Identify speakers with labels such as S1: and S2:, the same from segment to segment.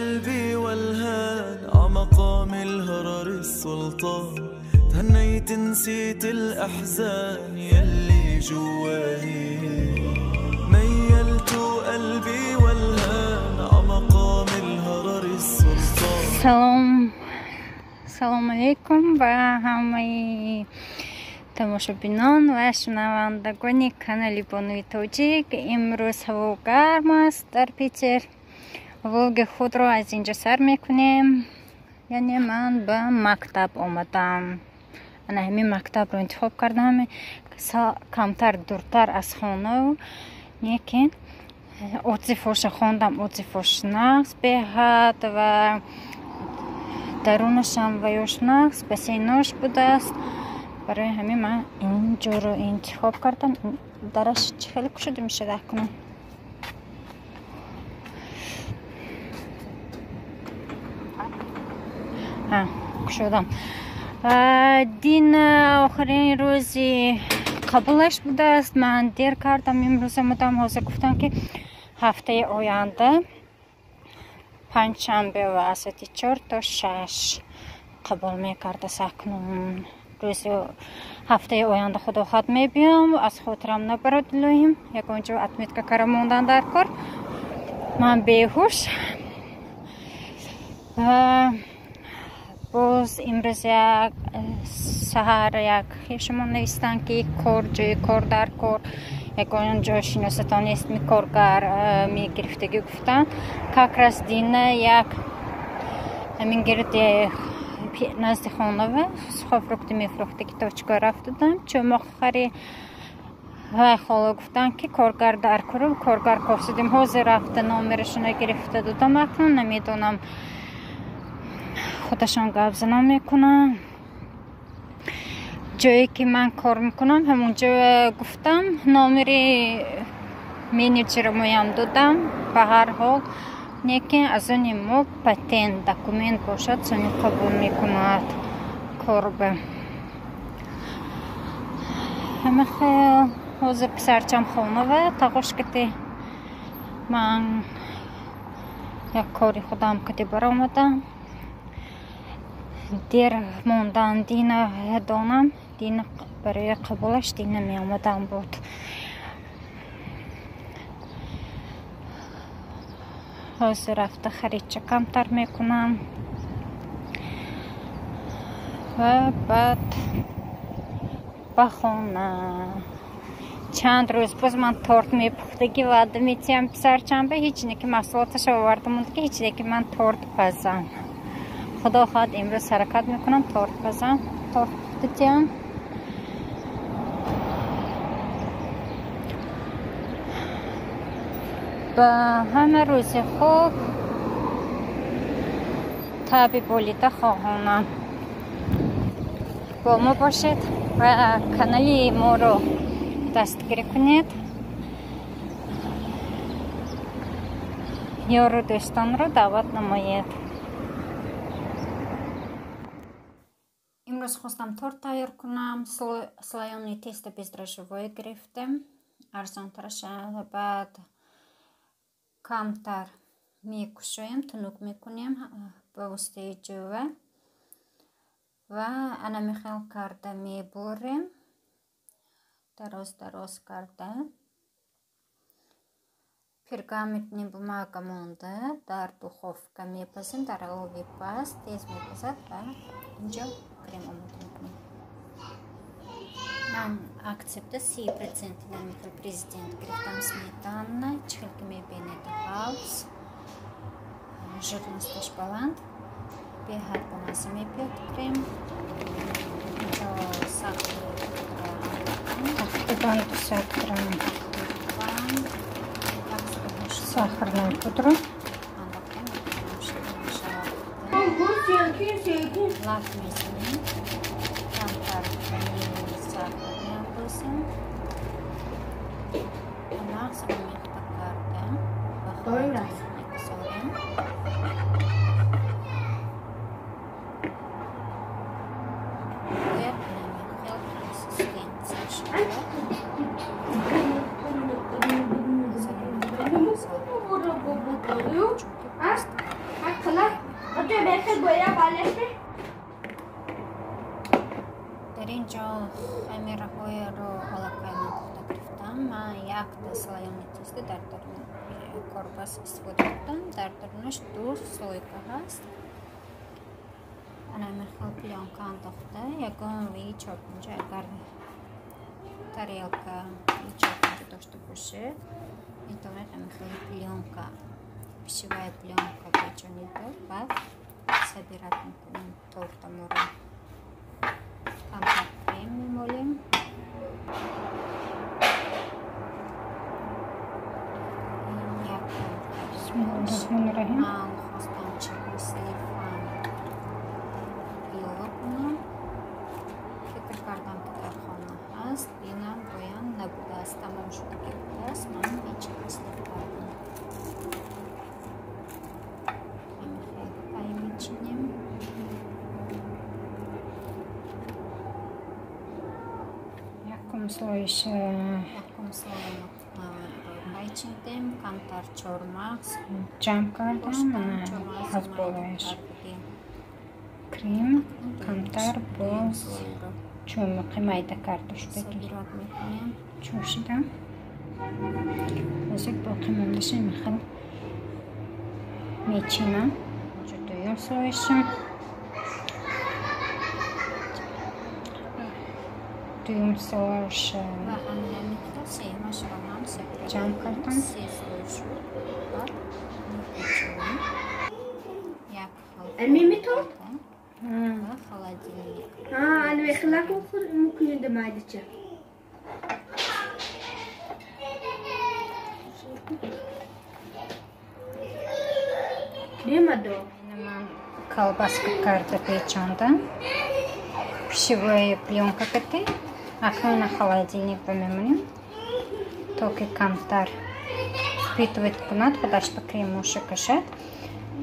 S1: قلبي والهان عمقام الهرر السلطان تهنيت نسيت الأحزان يلي جواني ميلت قلبي والهان عمقام الهرر السلطان.
S2: سلام سلام алейкум ба ҳамаи тамошобинон ва шунавандагони канали Бонуи Тоҷик. Имрӯз ҳаво гарм аст дар Питер. Влоги худро аз инҷо сар мекунем. Яъне ман ба мактаб омадам. Ана ҳамин мактабро интихоб кардам, камтар дуртар аз хонау, лекин отзифоша хондам, отзифош нағз беҳад ва дарунашам ва ёш нағз, басейнош будааст. Барои ҳамин ман инҷоро интихоб кардам. Дараш чӣ хеле кушода мешавад акнун. Кушодам. Дин охирин рӯзи қабулаш будааст. Ман дер кардам, имрӯз омадам. Ҳозир гуфтам, ки ҳафтаи оянда панҷшанбе ва аз соати 4 то 6 қабул мекардааст. Акнун рӯзи ҳафтаи оянда худо хоҳад мебиём. Аз хотирам набарад илоҳим, ягон ҷо отметка кара мондан дар кор. Ман беҳуш. Боз имрӯз як саҳар як хешамон навистанд, ки кор, ҷои кор дар кор, ягон ҷо шиносатон нест, ми коргар мегирифтагӣ гуфтанд. Как раз дина як ҳамин гирди назди хонава сухофрукти мефурӯхтаги точка рафтудам. Чӯмоқ хари вай хола гуфтанд, ки коргар дар кору коргар кофсидем. Ҳозир рафта номерашона гирифта додам. Акнун намедонам, худашон гап занон мекунанд. Ҷое ки ман кор мекунам, ҳамон ҷо гуфтам, номери менеҷера моям додам. Ба ҳар ҳол, лекин аз они мо патент документ бошад, сони қабул мекунад корба. Ҳама хел. Ҳозир писарчам хонава тағош кати, ман як кори худам кати баромадам. Дер мондан дина донам, дина барои қабулаш дина меомадам буд. Ҳозир рафта харидча камтар мекунам ва баъд ба хона. Чанд рӯз боз ман торт мепухтагӣ ваъда метиҳам писарчам ба, ҳеҷ не ки маҳсулоташа оварда монда, ки ҳеҷ не ки ман торт пазам. Худо хоҳад имрӯз ҳаракат мекунам торт пазам, торт пухта диҳам. Ба ҳама рӯзи хуб, таби болида хоҳонам. Бо мо бошед ва канали моро дастгирӣ кунед. Ёру дӯстонро даъват намоед. Имрӯз хостам торт тайёр кунам. Слоёный тесто бездрожжевое гирифтем, арзонтараша. Баъд камтар мекушоем, тунук мекунем ба воситаи ҷӯва ва ана михел карда мебурем, дароз дароз карда. Пергаментный бумага монда дар духовка мепазем, дар олови паст тез мепазад ва инҷо крем омода мекунем. Ман акцепта 30% намихел президент гирифтам сметана, чихел ки мебинед ғафз, жирносташ баланд, беҳад бомазза мебиёд крем. Инҷо сахри
S3: тақрибан 200 грамм сахарную пудру.
S2: Лак мезанем, камтар ванилини сахар меандозем, нағз омехта карда ба холодильник мегузорем. Бояд намихел консистенция шавад. Чунки Дар ин ҷо хамираҳоеро аллакай ман пухта гирифтам. Ман якта слоёни теста дар даруни корбас истифода бурдам. Дар дарунаш ду слойка ҳаст. Ана мехел плёнка андохта, ягон вии чорпунҷа агар тарелка чорпунҷа дошта бошед, метавонед ҳамин плёнка, пищевая плёнка бечонида баъд собирать мекунем тортаморо. Камтар крем мемолем. Ман хостам чернослив-ам илова кунам. Фикр кардам, ки дар хона ҳаст, бинам бояд набудааст, тамом шудагӣ будааст. Ман бе чернослив кардам. Ҳамин хел пай мечинем.
S3: Якум слоиш
S2: якум слои пайчиндем, камтар чормағз
S3: ҷамъ кардам, аз болояш крем, камтар боз чӯмиқи майда карда шудагӣ чӯшидам. Ҳозир боқӣ мондаша мехел мечинам. Инҷо дуюм слоишам. Дуюм слоиш ҷамъ кардам. Ман колбаска карда печондам. Пищевая плёнка кати. Акнун на холодильник бимемонем, то ки камтар впитывать кунад, худаш ба кремоша кашад.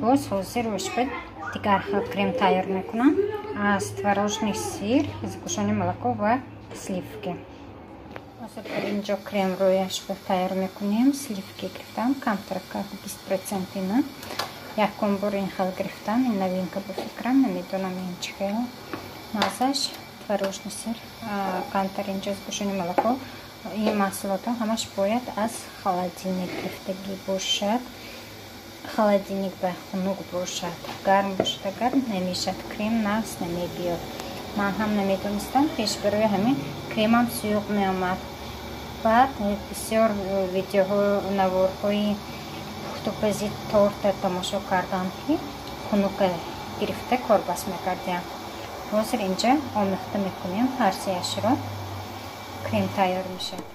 S3: Боз ҳозир ошба дигар хел крем тайёр мекунам аз творожный сыр, сгущённое молоко ва сливки. Ҳозир дар ин ҷо крем рӯяшба тайёр мекунем. Сливки гирифтам, камтар 20% ина. Якум бор ин хел гирифтам, ин новинка ба фикрам, намедонам ин чӣ хел маззаш. Творожный сыр, камтар инҷо сгущённое молоко. Ин маҳсулотҳо ҳамаш бояд аз холодильник гирифтагӣ бошад. Холодильник ба хунук бошад, гарм бошад агар намешад, крем нағз намебиёд. Ман ҳам намедонистам, пеш барои ҳамин кремам суюқ меомад. Баъд бисёр видеоҳо, наворҳои пухтупази торта тамошо кардам, ки хунука гирифта корбас мекардям. Ҳозир инҷа омехта мекунем ҳар сеяшро, крем тайёр мешавад.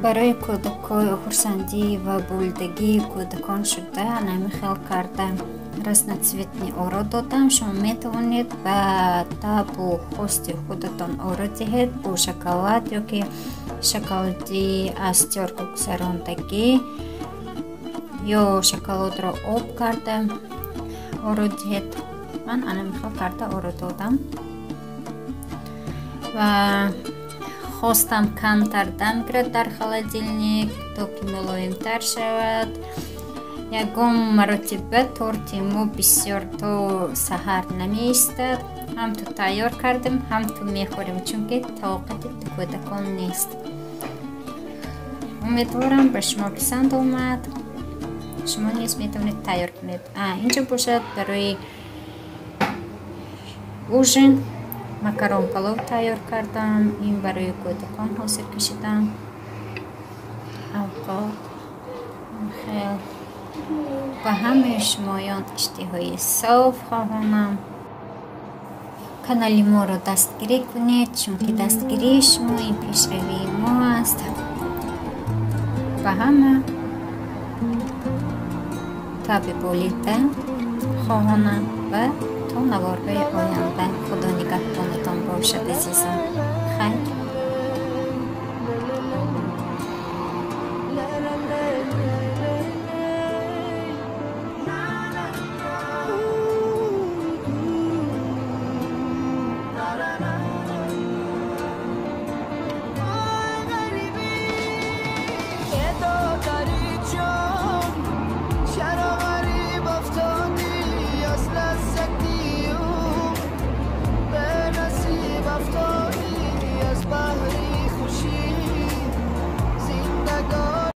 S3: Барои кӯдакҳои хурсандӣ ва болидагии кӯдакон шуда намихел карда разноцветный оро додам. Шумо метавонед ба табу хости худатон оро диҳед бо шоколад ё ки шоколади аз тёрка гузарондагӣ ё шоколадро об карда оро диҳед. Ман анамихел карда оро додам ва хостам камтар дам гирад дар холодильник, то ки мулоимтар шавад. Ягон маротиба торти мо бисёр то саҳар намеистад. Ҳам ту тайёр кардем, ҳам ту мехӯрем, чунки тоқати кӯдакон нест. Умедворам ба шумо писанд омад. Шумо низ метавонед тайёр кунед. Инҷо бошад барои ужин макарон палов тайёр кардам. Ин барои кӯдакон ҳозир кашидам. Авқот хел ба ҳамаи шумоён иштиҳои соф хоҳонам. Канали моро дастгирӣ кунед, чунки дастгирии шумо ин пешравии мо аст. Ба ҳама таби болида хоҳонам ва то наворҳои оянда. Худо нигаҳбонатон бошад, азизон.